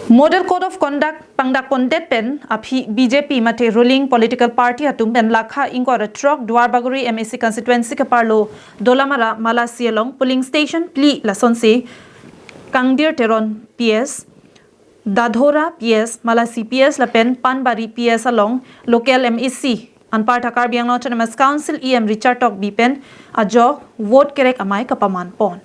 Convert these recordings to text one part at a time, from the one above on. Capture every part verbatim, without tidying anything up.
Model Code of Conduct pangdak pondet pen aphi B J P mate ruling political party atum pen lakha ingkoi ra throk Duarbagori M A C constituency keparlo Dolamara Malasi along polling station phli lasonsi Kangdir Teron P S, Dadhora P S, Malasi P S lapen Panbari P S along local M A C anparta Karbi Anglong Autonomous Council E M Richard Tokbi pen ajok vote kerek amei kapaman pon.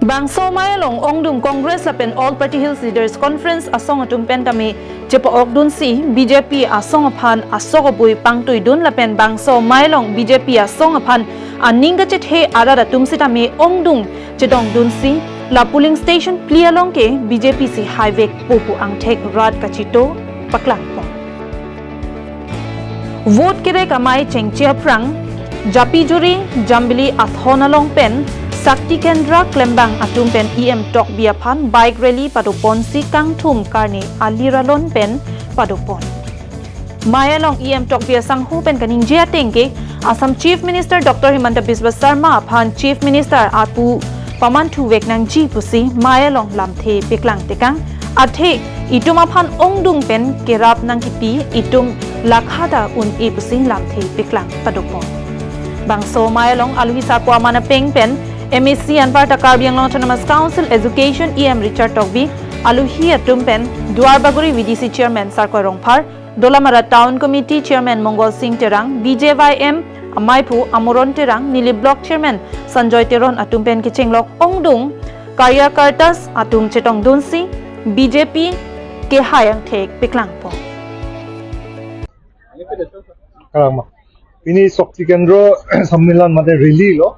Bangso amei along ongdung Congress lapen All Party Hills Leaders Conference asong atum pen tame chepa-okdunsi B J P asong aphan asok abui pangtuidun lapen bangso amei along B J P asong aphan aning kachethe arat atum sitame ongdung chetongdunsi la polling station phli along ke B J P si haivekpo pu angthek rat kachito paklangpon. Vote kerek amei chengche aphrang Japijuri Jambili athon along pen Shakti Kendra klembang atum pen E M Tokbi aphan bike rally padoponsi kangthum karne alir alon pen padopon. Amei along E M Tokbi asangho pen kaningje ateng ke Assam Chief Minister Doctor Himanta Biswa Sarma aphan Chief Minister apu pamanthuvek nangji pusi amei along lamthe paklang tekang, athe itum aphan ongdung pen kerap nangkipi, itum lakha ta un-e pusi lamthe paklang padopon. Bangso amei along aluhi sarpo aman apeng pen M A C anparta Karbi Anglong Autonomous Council Education E M Richard Tokbi, aluhi atum pen Duarbagori V D C Chairman Sarkoi Rongphar, Dolamara Town Committee Chairman Mongol Singh Terang, B J Y M amaiphu Amoron Terang, Nilip Block Chairman Sanjoy Teron atum pen kechenglok ongdung karyakartas atum chetongdunsi B J P kehai angthek paklangpon. Kalangma. Pini Shakti Kendra Sammilan mate rally lo,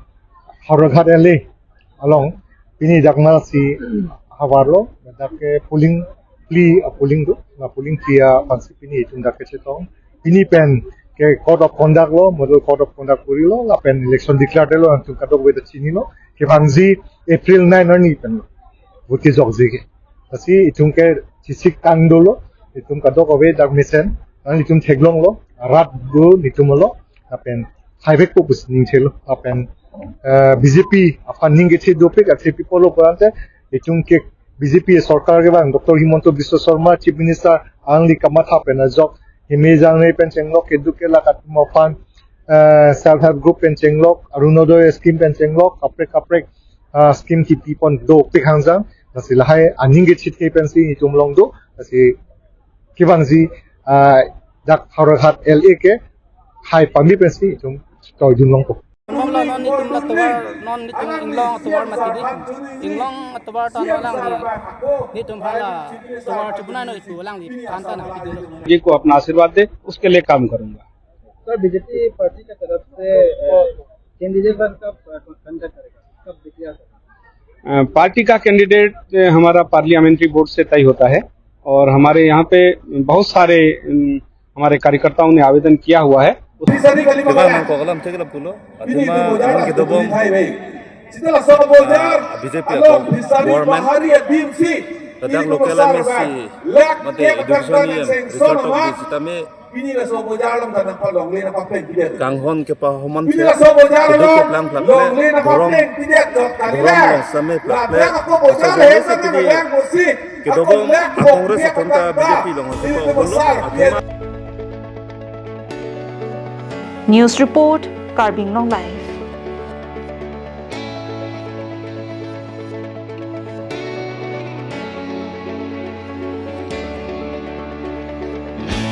Howraghat L A along, pini dak Malasi havar lo, dak ke polling phli, ah, polling do, la polling phli aphansi pini itum dak kechetong. Pini pen ke code of conduct lo, model code of conduct puri lo, lapen election declare lo, itum kadokave ta chinilo, kevangji April nine arni pen lo, vote kejokji ke. Lasi itum ke chisik kang dolo, itum kadokave dak mesen, nang itum theklonglo, rat do itum lo, lapen haivekpo pusi ningthelo, lapen, eh, B J P aphan ning kechethe dopik, achepi polo purante, itum ke B J P sorkar kevang, Doctor Himanta Biswa Sarma, Chief Minister, alangli kamatha pen ajok, himejang ne pen chenglok, keduk kelak atum aphan, eh, self help group pen chenglok, Arunodoi scheme pen chenglok, kaprek kaprek, ah, scheme kipipon dopik hangjang, lasi lahai aning kechethe pensi itum along do, lasi kevangji, ah, dak Howraghat L A ke hai pame pensi itum toidun longpo. Mom la non netum la tovar, non netum Inglong tovar mati di. Inglong tovar ta non alangli. Netum hala tovar chibuna no itu alangli panta na itu. जी को अपना आशीर्वाद दे, उसके लिए काम करूंगा। Sir, BJP party की तरफ से, अ, कैंडिडेट पर कब, अ, कंडक्ट करेगा, कब डिक्लेयर करेगा? अ, पार्टी का कैंडिडेट, अ, हमारा पार्लियामेंट्री बोर्ड से तय होता है और हमारे यहाँ पे बहुत सारे, अम, हमारे कार्यकर्ताओं ने आवेदन किया हुआ है। Kevang nangkok alam theklong pulo, athema aning kedobom, ah, B J P atum government, ladak local M A C, mate education E M, Richard Tokbi sitame, kanghon kepahomanthe, keduk keplang plakle, dhorom, dhorom along sitame plakle, kedobom a-Congress atum ta B J P along kepahulo, athema. News report, Karbi Anglong Live.